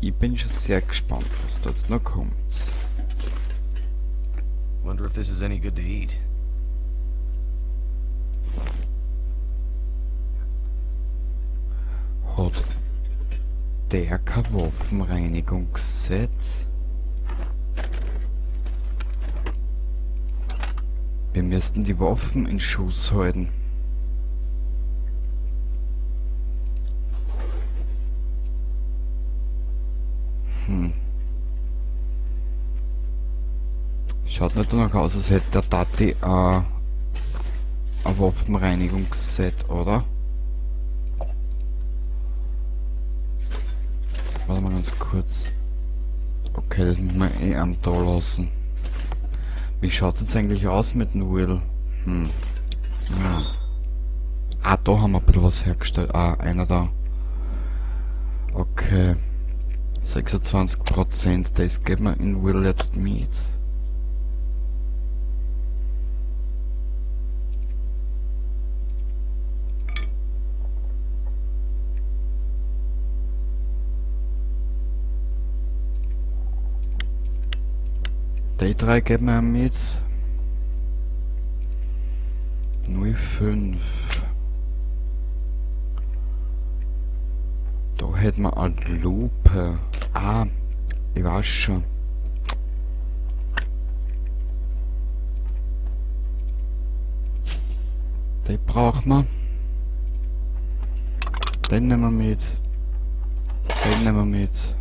Ich bin schon sehr gespannt, was da jetzt noch kommt. Wonder if this is any good to eat. Hat der kein Waffenreinigungsset? Wir müssten die Waffen in Schuss halten. Schaut nicht danach aus, als hätte der Tati ein Waffenreinigungsset, oder? Warte mal ganz kurz. Okay, das muss man eh am da lassen. Wie schaut's jetzt eigentlich aus mit dem Will? Ja. Ah, da haben wir ein bisschen was hergestellt. Ah, einer da. Okay. 26%, das geben wir in Will jetzt mit. Die 3 geben wir mit. 0,5. Da hätten wir eine Lupe. Ah, ich weiß schon. Die brauchen wir. Den nehmen wir mit. Den nehmen wir mit.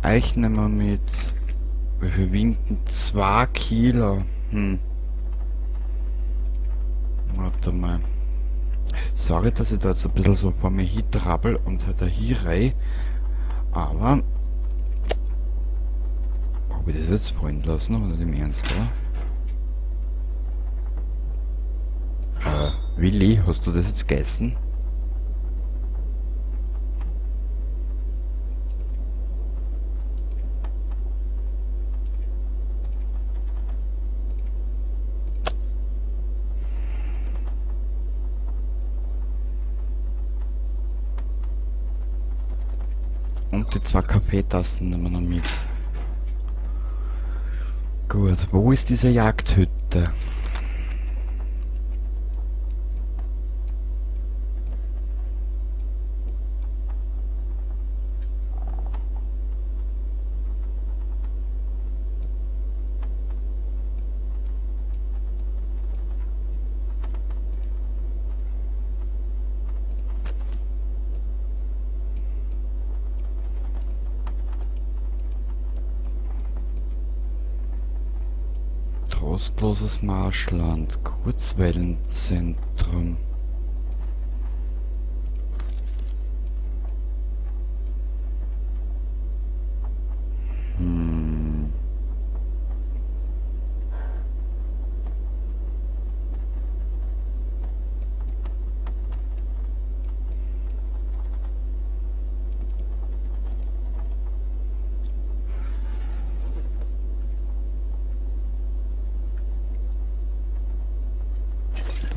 Eich nehmen wir mit. Wie viel winken? 2 Kilo. Warte mal. Sorry, dass ich da jetzt ein bisschen so vor mir hintrabbel und da hinrei. Aber ob ich das jetzt fallen lassen, aber nicht im Ernst, oder? Willi, hast du das jetzt gegessen? Und die 2 Kaffeetassen nehmen wir noch mit. Gut, wo ist diese Jagdhütte? Trostloses Marschland, Kurzwellenzentrum.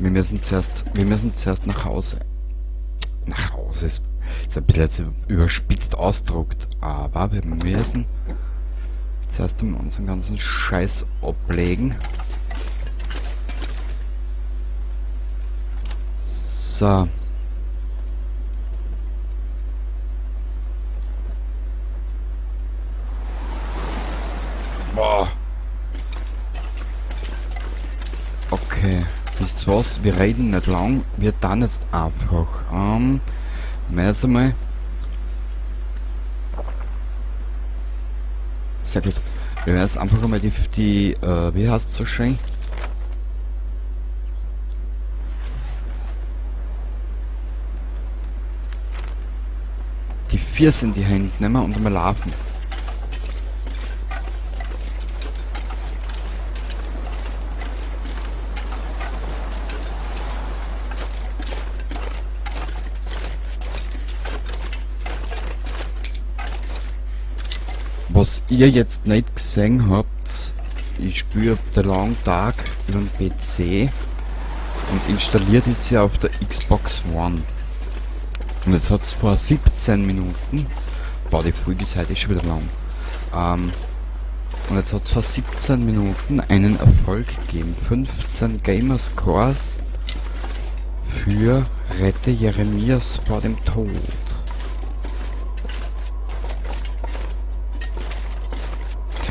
Wir müssen zuerst nach Hause. Nach Hause ist ein bisschen jetzt überspitzt ausgedrückt, aber wir müssen zuerst einmal unseren ganzen Scheiß ablegen. So. Boah. Okay. Wisst ihr was? Wir reden nicht lang, wir dann jetzt einfach. Jetzt einmal. Sehr gut. Wir werden jetzt einfach einmal die wie heißt es so schön? Die 4 in die Hände nehmen und einmal laufen. Was ihr jetzt nicht gesehen habt, ich spiele The Long Dark über den PC und installiert ist ja auf der Xbox One. Und jetzt hat's vor 17 Minuten Boah, die Folge ist heute schon wieder lang. Und jetzt hat es vor 17 Minuten einen Erfolg gegeben. 15 Gamerscores für Rette Jeremias vor dem Tod.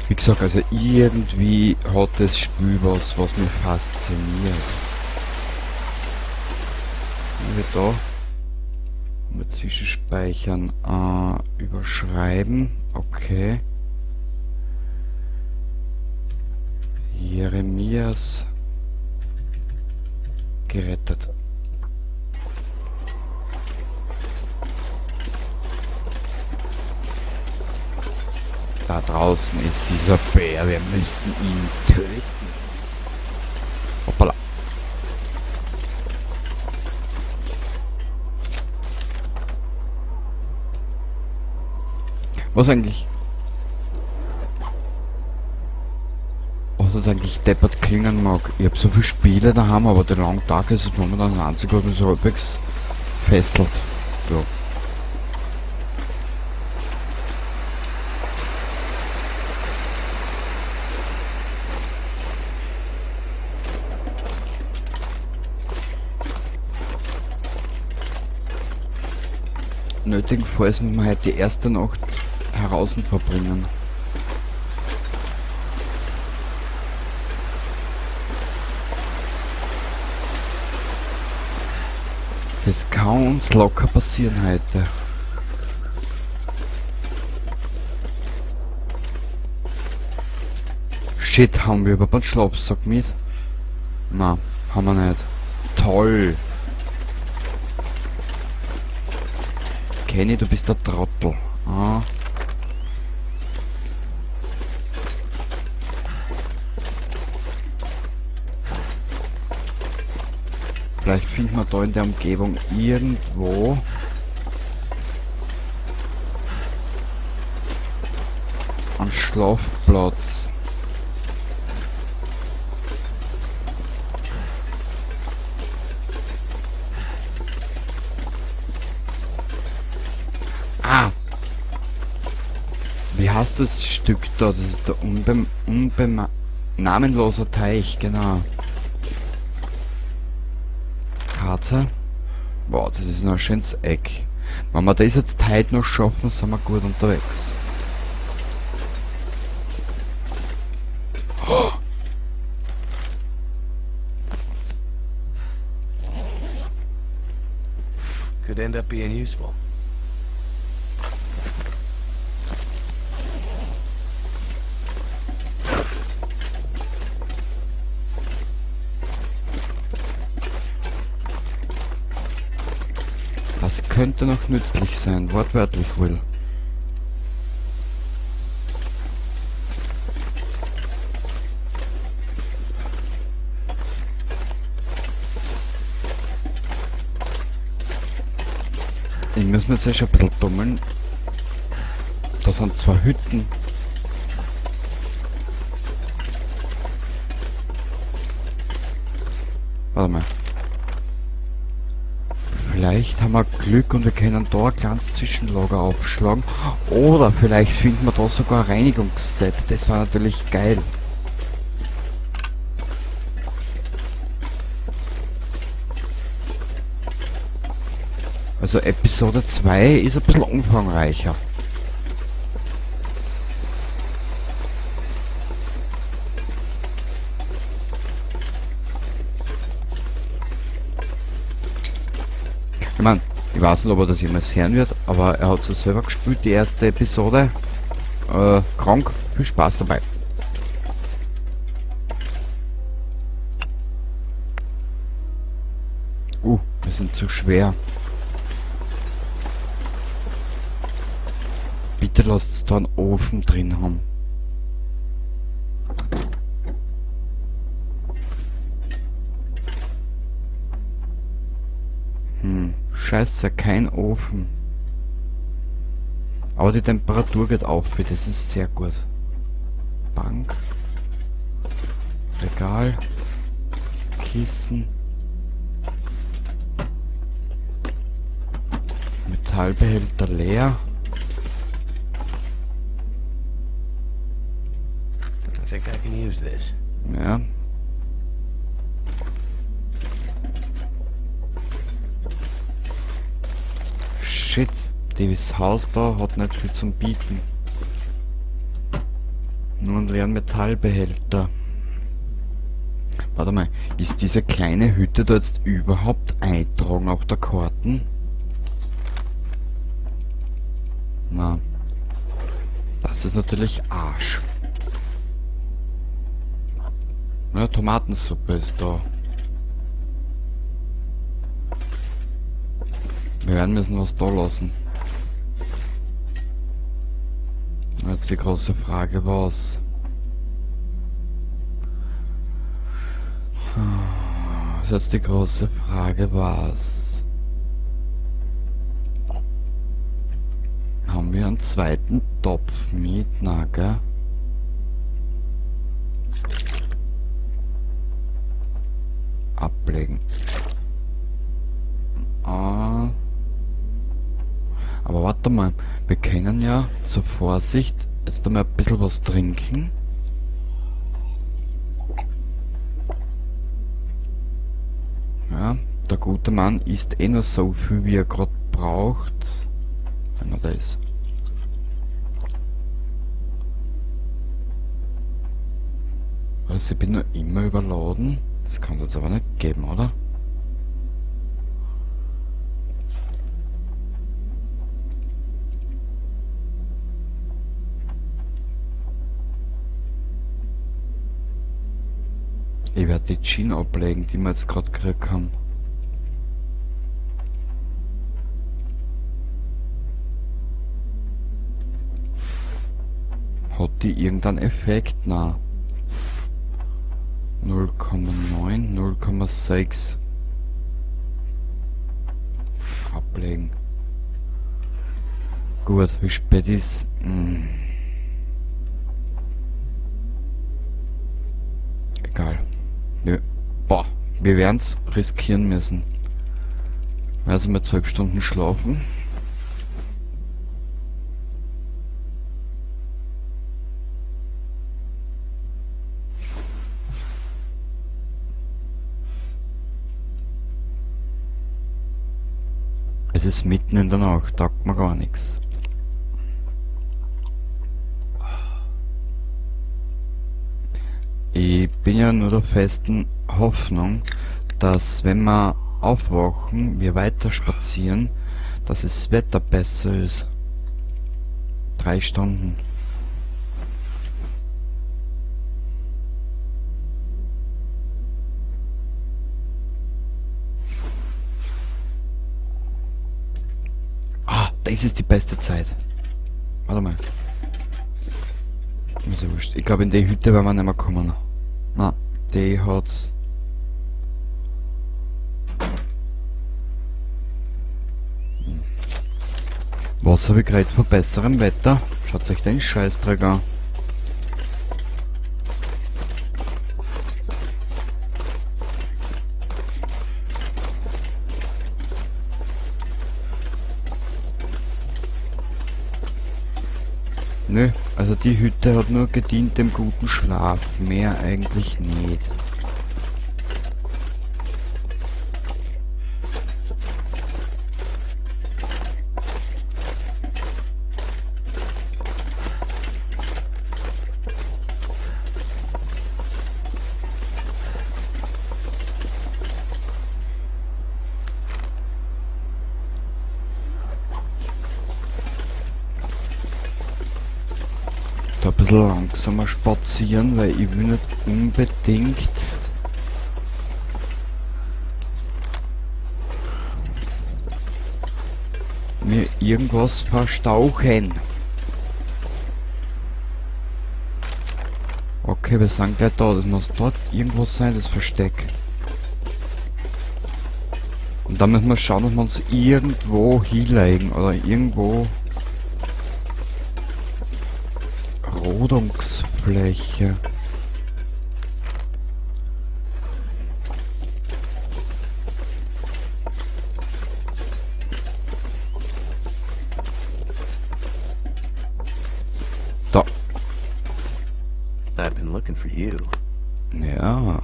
Wie gesagt, also irgendwie hat das Spiel was, was mich fasziniert. Wir da mit Zwischenspeichern überschreiben. Okay. Jeremias gerettet. Da draußen ist dieser Bär, wir müssen ihn töten. Hoppala. Was eigentlich? Was es eigentlich deppert klingen mag. Ich habe so viele Spiele daheim, aber der Long Dark ist momentan das einzige, was mich so halbwegs fesselt. Ja. Nötigenfalls müssen wir halt die erste Nacht heraus verbringen. Das kann uns locker passieren heute. Shit, haben wir überhaupt einen Schlafsack mit? Na, haben wir nicht. Toll! Kenny, du bist der Trottel. Ah. Vielleicht finden wir da in der Umgebung irgendwo einen Schlafplatz. Ah! Wie heißt das Stück da? Das ist der namenloser Teich, genau. Karte. Wow, das ist noch ein schönes Eck. Wenn wir das jetzt heute noch schaffen, sind wir gut unterwegs. Oh. Could end up being useful. Das könnte noch nützlich sein, wortwörtlich, Will. Ich muss mir jetzt ja schon ein bisschen tummeln. Da sind zwei Hütten. Warte mal. Vielleicht haben wir Glück und wir können da ein kleines Zwischenlager aufschlagen. Oder vielleicht finden wir da sogar ein Reinigungsset. Das war natürlich geil. Also Episode 2 ist ein bisschen umfangreicher. Ich meine, ich weiß nicht, ob er das jemals hören wird, aber er hat es ja selber gespielt, die erste Episode. Krank, viel Spaß dabei. Wir sind zu schwer. Bitte lasst da einen Ofen drin haben. Scheiße, kein Ofen. Aber die Temperatur geht auf, das ist sehr gut. Bank. Regal. Kissen. Metallbehälter leer. Think I can use this. Ja. Shit, das Haus da hat nicht viel zum Bieten. Nur einen leeren Metallbehälter. Warte mal, ist diese kleine Hütte da jetzt überhaupt eintragen auf der Karten? Na, das ist natürlich Arsch. Na, Tomatensuppe ist da. Wir werden müssen was da lassen. Jetzt die große Frage, was? Das ist jetzt die große Frage, was? Haben wir einen zweiten Topf mit? Na, gell? Ablegen. Ah. Aber warte mal, wir können ja zur Vorsicht jetzt einmal ein bisschen was trinken. Ja, der gute Mann isst eh nur so viel, wie er grad braucht. Wenn er da ist. Also ich bin noch immer überladen. Das kann es jetzt aber nicht geben, oder? Ich werde die Gin ablegen, die wir jetzt gerade gekriegt haben. Hat die irgendeinen Effekt? Na. 0,9, 0,6. Ablegen. Gut, wie spät ist? Egal. Wir werden's riskieren müssen. Also mal 12 Stunden schlafen. Es ist mitten in der Nacht, taugt mir gar nichts. Ich bin ja nur der festen Hoffnung, dass wenn wir aufwachen, wir weiter spazieren, dass das Wetter besser ist. 3 Stunden. Ah, das ist die beste Zeit. Warte mal. Mir ist ja wurscht. Ich glaube, in die Hütte werden wir nicht mehr kommen. Na, die hat... Was habe ich gerade vor besserem Wetter? Schaut euch den Scheißdreck an. Nö, also die Hütte hat nur gedient dem guten Schlaf, mehr eigentlich nicht. Da ein bisschen langsamer spazieren, weil ich will nicht unbedingt mir irgendwas verstauchen. Okay, wir sind gleich da. Das muss dort irgendwo sein, das Versteck. Und dann müssen wir schauen, dass wir uns irgendwo hinlegen oder irgendwo Rodungsfläche. Da. I've been looking for you. Ja.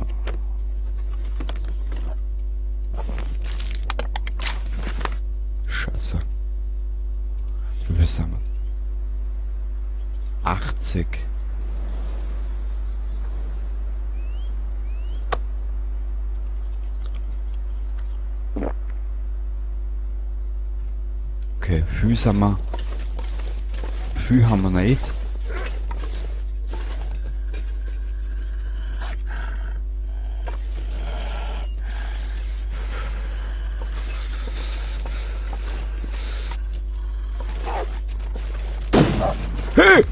Scheiße. Wie viel sind wir? 80. Okay, viel sind wir. Viel haben wir nicht. Hey!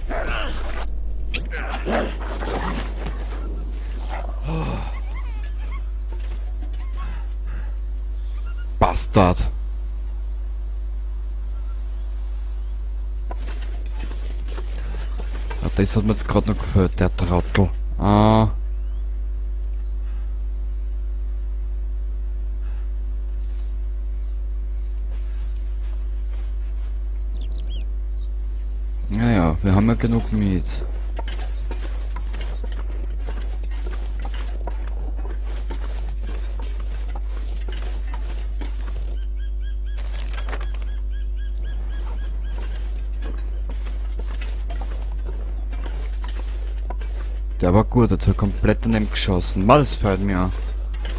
Bastard! Ja, das hat mir jetzt gerade noch gefällt, der Trottel. Ah. Naja, wir haben ja genug mit. Der war gut, der hat komplett daneben geschossen. Mal, das fällt mir an.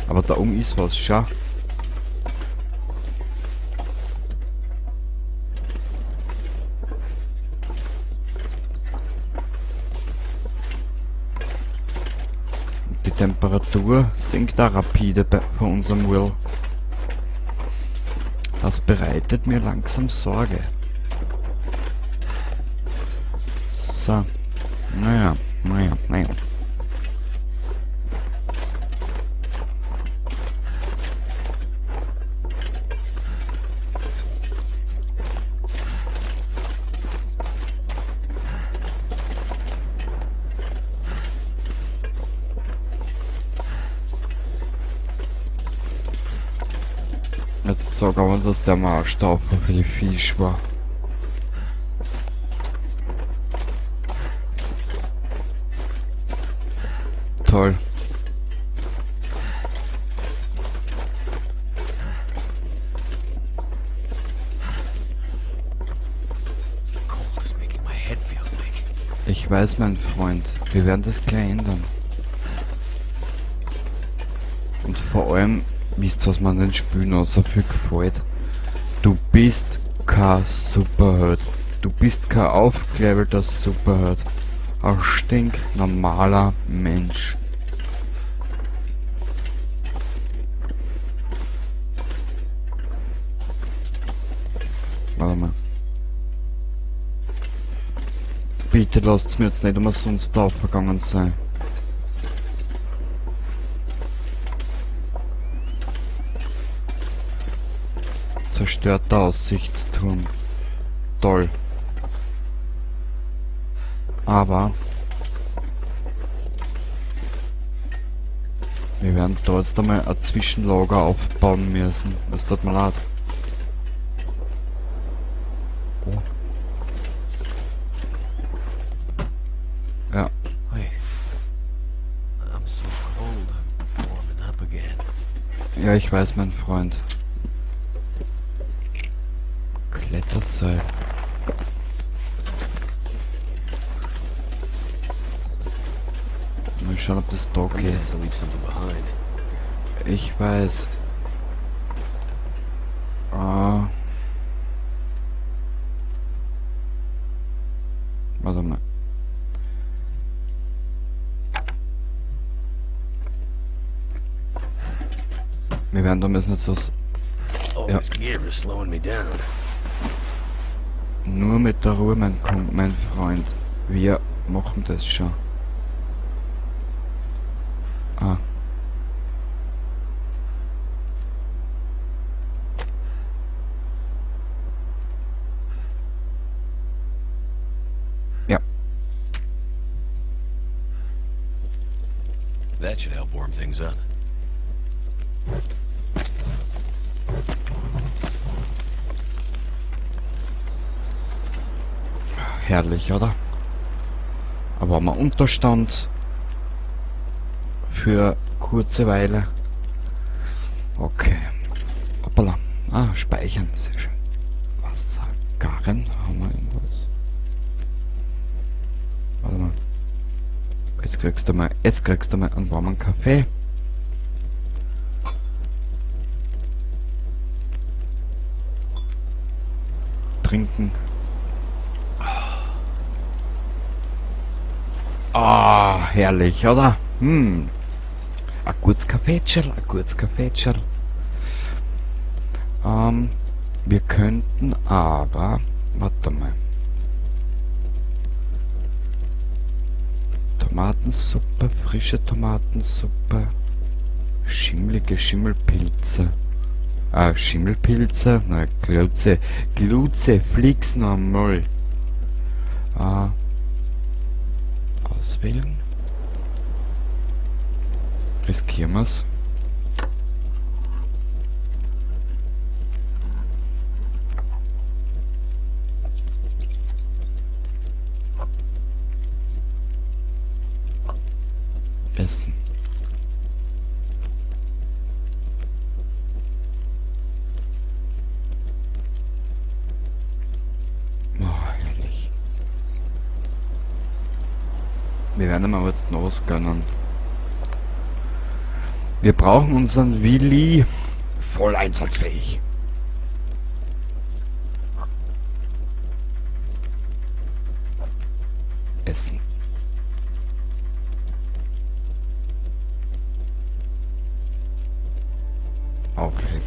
Aber da oben ist was, schau. Die Temperatur sinkt da rapide bei unserem Will. Das bereitet mir langsam Sorge. So. Naja, naja, naja. Jetzt sag aber, dass der Marschtaufer für die Fisch war. Toll. Ich weiß, mein Freund, wir werden das gleich ändern. Und vor allem, wisst ihr, was mir an den Spielen auch so viel gefällt? Du bist kein Superheld. Du bist kein aufgelevelter Superheld. Ein stinknormaler Mensch. Warte mal. Bitte lasst's mir jetzt nicht umsonst aufgegangen sein. Zerstörter Aussichtsturm. Toll. Aber wir werden da jetzt einmal ein Zwischenlager aufbauen müssen. Es tut mir leid. Oh. Ja. Wait. I'm so cold. I'm warming up again. Ja, ich weiß, mein Freund. Kletterseil. Mal schauen, ob das da geht. Ich weiß. Ah. Warte mal. Wir werden da müssen jetzt was. Ja. Nur mit der Ruhe, mein Freund. Wir machen das schon. Ah. Ja. That should help warm things up. Herrlich, oder? Aber am Unterstand für kurze Weile. Okay. Hoppala. Ah, speichern. Sehr schön. Wasser. Garen. Haben wir irgendwas? Warte mal. Jetzt kriegst du mal, einen warmen Kaffee. Trinken. Ah, herrlich, oder? Hm. Ein gutes Kaffeetscherl, ein gutes Kaffeetscherl. Wir könnten aber... Warte mal. Tomatensuppe, frische Tomatensuppe, schimmlige Schimmelpilze. Schimmelpilze? Na, Glutze, Glutze, flieg's noch einmal. Auswählen. Riskieren wir's. Essen. Oh, herrlich. Wir werden aber jetzt noch was gönnen. Wir brauchen unseren Willi voll einsatzfähig. Essen. Okay.